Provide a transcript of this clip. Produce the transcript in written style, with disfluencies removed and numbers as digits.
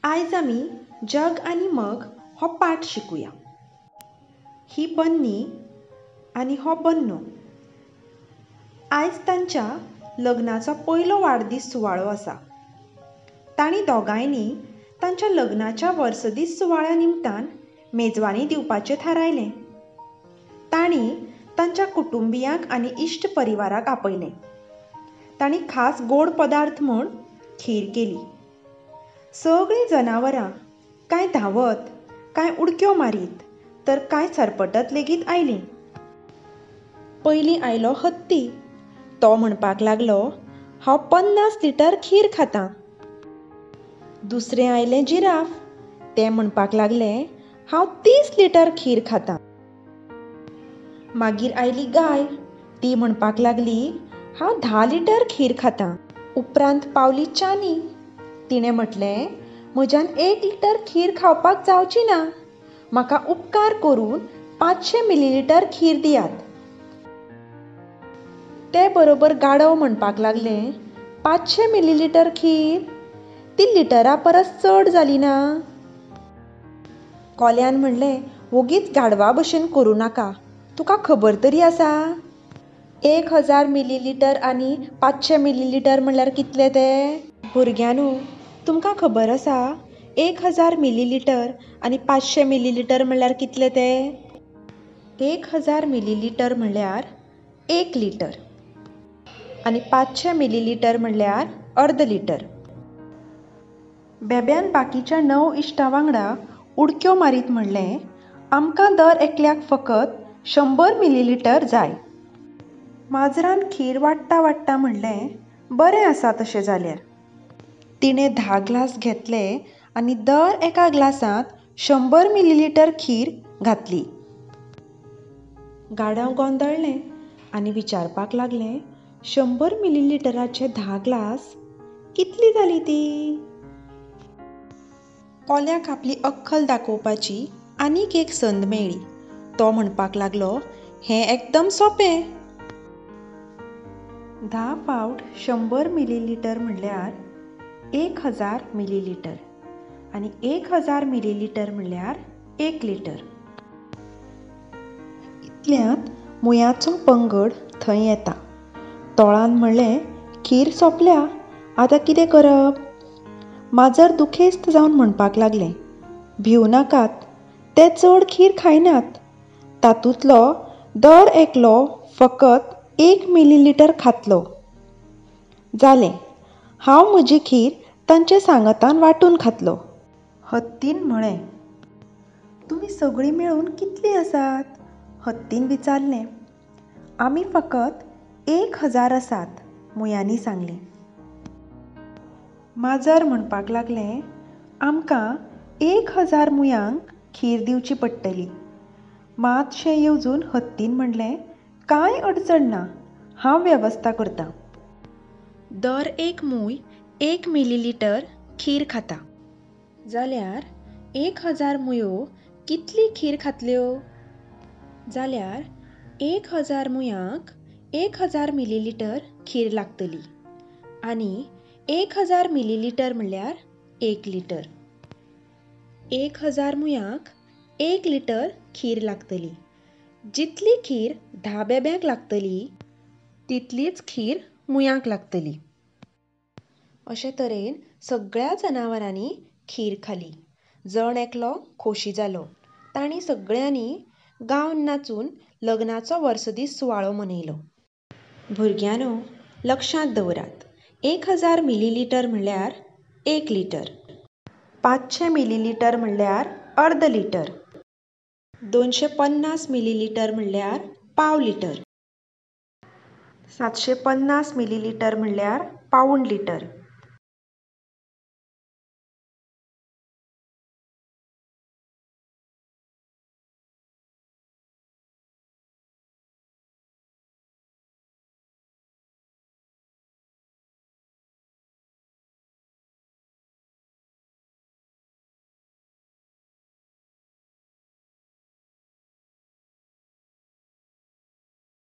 आयज आमी जग आनी मग हो पाठ शिकुया. ही बन्नी आनी हो बन्नो. आयज तांच्या लग्नाचो पयलो वाडदीस सुवाळो आसा. तांणी दोगांयनी तांच्या लग्नाच्या वर्सदीस सुवाळ्या निमतान मेजवानी दिवपाचें थारायलें. तांणी तांच्या कुटुंबियांक आनी इश्ट परिवाराक आपयलें. तांणी खास गोड पदार्थ म्हूण खीर केली. सगळीं जनावरां कांय धांवत, कांय उडक्यो मारीत तर कांय सरपटत लेगीत आयलीं. पयलीं आयलो हत्ती. तो म्हणपाक लागलो, हांव 50 लिटर खीर खातां. दुसरें आयलें जिराफ. तें म्हणपाक लागलें, हांव 30 लिटर खीर खातां. मागीर आयली गाय. ती म्हणपाक लागली, हांव 10 लिटर खीर खातां. उपरांत पावली चानी. तिणें म्हटलें, म्हज्यान 1 लिटर खीर खावपाक जावची ना, म्हाका उपकार करून 500 मिलीलिटर खीर दियात. ते बरोबर गाढव म्हणपाक लागलें, 500 मिलीलिटर खीर? ती लिटरा परस चड जाली ना? कोल्यान म्हणलें, वोगीच गाढवा भशेन करूं नाका, तुका खबर तरी आसा 1000 मिलीलिटर आनी 500 मिलीलिटर म्हणल्यार कितले ते? भुरग्यांनो, तुमकां खबर आसा 1000 मिलीलिटर आनी 500 मिलीलिटर म्हणल्यार कितले ते? 1000 मिलीलिटर म्हणल्यार 1 लिटर आनी 500 मिलीलिटर म्हणल्यार अर्द लिटर. बेब्यान बाकीच्या 9 इश्टां वांगडा उडक्यो मारीत म्हणलें, आमकां दर एकल्याक फकत 100 मिलीलिटर जाय. माजरान खीर वाडटा वाडटा म्हणलें, बरें आसा तशें जाल्यार. तिणें 10 ग्लास घेतले आनी दर एका ग्लासांत 100 मिलीलिटर खीर घातली. गाढव गोंदळ्ळें आनी विचारपाक लागलें, 100 मिलीलिटराचे 10 ग्लास कितली जाली ती? कोल्याक आपली अक्कल दाखोवपाची आनीक एक संद मेळ्ळी. तो म्हणपाक लागलो, हें एकदम सोंपें. 10 फावट 100 मिलीलिटर म्हणल्यार 1000 मिलीलिटर आनी 1000 मिलीलिटर म्हणल्यार 1 लिटर. इतल्यांत मुयांचो पंगड थंय येता. तोळान म्हणलें, खीर सोंपल्या, आतां कितें करप? माजर दुखेस्त जावन म्हणपाक लागलें, भिवू नाकात, ते चड खीर खायनात. तातूंतलो दर एकलो फकत 1 मिलीलिटर खातलो. जालें, हांव म्हजी खीर तांचे सांगातान वांटून खातलो. हत्तीन म्हळें, तुमी सगळीं मेळून कितलीं आसात? हत्तीन विचारलें. आमी फकत 1000 आसात, मुयांनी सांगलें. माजर म्हणपाक लागलें, आमकां 1000 मुयांक खीर दिवची पडटली. मातशें येवजून हत्तीन म्हणलें, कांय अडचण ना, हांव वेवस्था करतां. दर एक मूय 1 मिलीलिटर खीर खाता जाल्यार 1000 मुयो कितली खीर खातल्यो? जाल्यार 1000 मुयांक 1000 मिलीलिटर खीर लागतली आनी 1000 मिलीलिटर म्हणल्यार 1 लिटर. 1000 मुयांक 1 लिटर खीर लागतली. जितली खीर 10 बेब्यांक लागतली तितलीच खीर मुयांक लागतली. अशे तरेन सगळ्या जनावरांनी खीर खाली. जण एकलो खोशी जालो. तांणी सगळ्यांनी गावन नाचून लग्नाचो वर्सदीस सुवाळो मनयलो. भुरग्यांनो, लक्षांत दवरात, 1000 मिलीलिटर म्हणल्यार 1 लिटर, 500 मिलीलिटर म्हणल्यार अर्द लिटर, 250 मिलीलिटर म्हणल्यार पाव लिटर, 750 मिलीलिटर म्हणल्यार पाऊण लिटर.